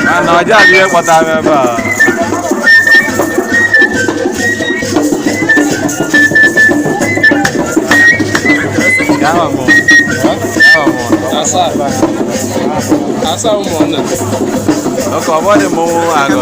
Na ọja bụ ihe kpọtara m ebe a. Gawa mụ. Gawa mụ. Asaa. Asaa ụmụnna. Ọkọ ọ bọdị mụ agụ.